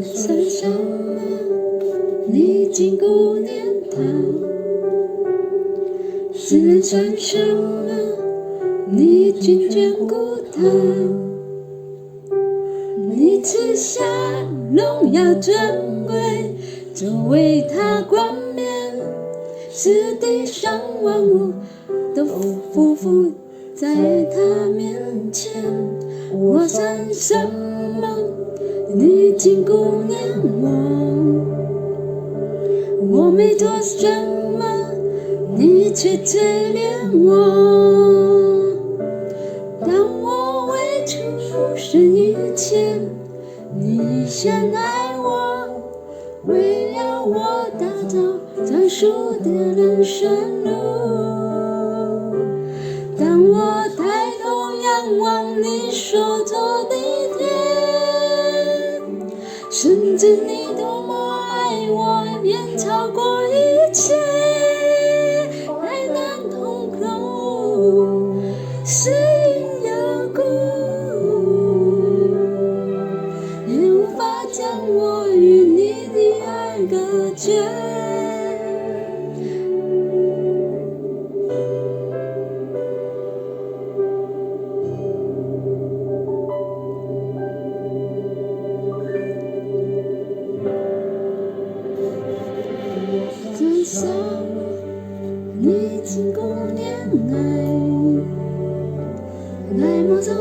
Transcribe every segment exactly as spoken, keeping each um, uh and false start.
算什么？你经过年头，世人算什么？你经眷顾他。你赐下荣耀尊贵，作为他冠冕，使地上万物都俯伏在他面前。我算什么？你经顾念我。我没做什么，你却垂怜我。当我未出生以前，你先爱我，为了我打造 专属的人生路。当我抬头仰望你所做的天，深知你多么爱我，远超过一切爱难痛苦，死荫幽谷，也无法将我与你 第二个家。至少你经过恋爱， 爱无做么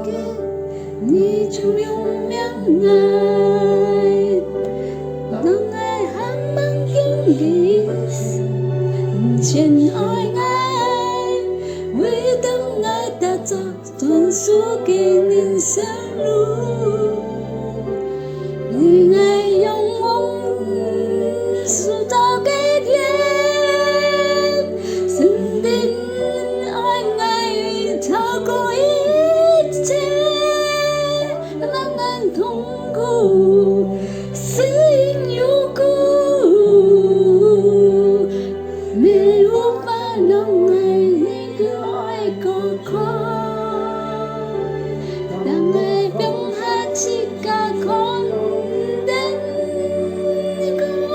个，你就有名爱。当爱还蛮用力，先爱爱，为等爱得着专属个人生路。 你爱用梦所造个天，神的爱爱超过一切，让人痛苦，死荫幽谷，没有法让爱一个爱个快。 当爱放下自家，看等光，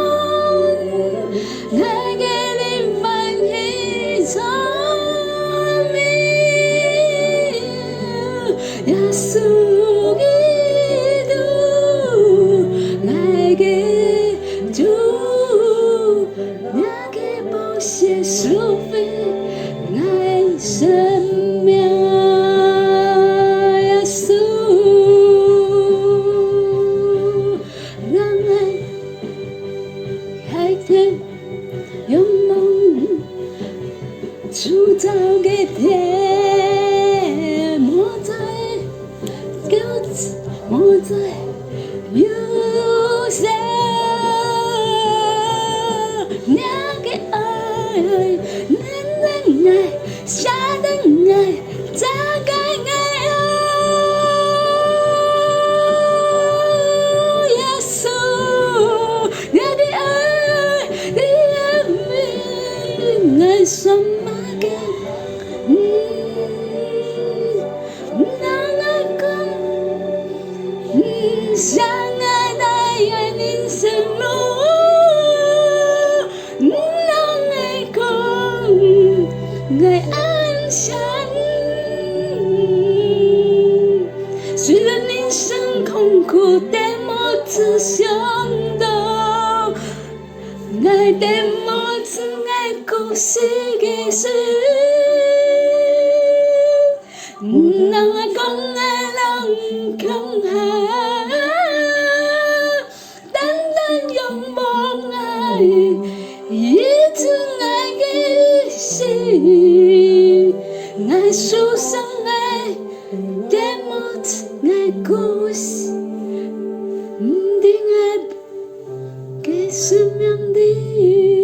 爱个灵魂去做美。耶稣基督，爱个主， 你个宝血赎回我生命，耶稣，让我海天有梦，主造个天，莫再 莫再忧愁，你个爱能能爱，下等爱，再个爱哦，耶稣，你个爱，你个命，爱什么个？嗯。 人来讲，嗯，相爱来爱人生路。人来讲，爱安详。虽然人生空苦，但我只想到，爱但我只爱故事个事。 人讲个人共下，单单仰望爱，医治爱个心，爱受伤个，但我只爱故事，定爱个生命里。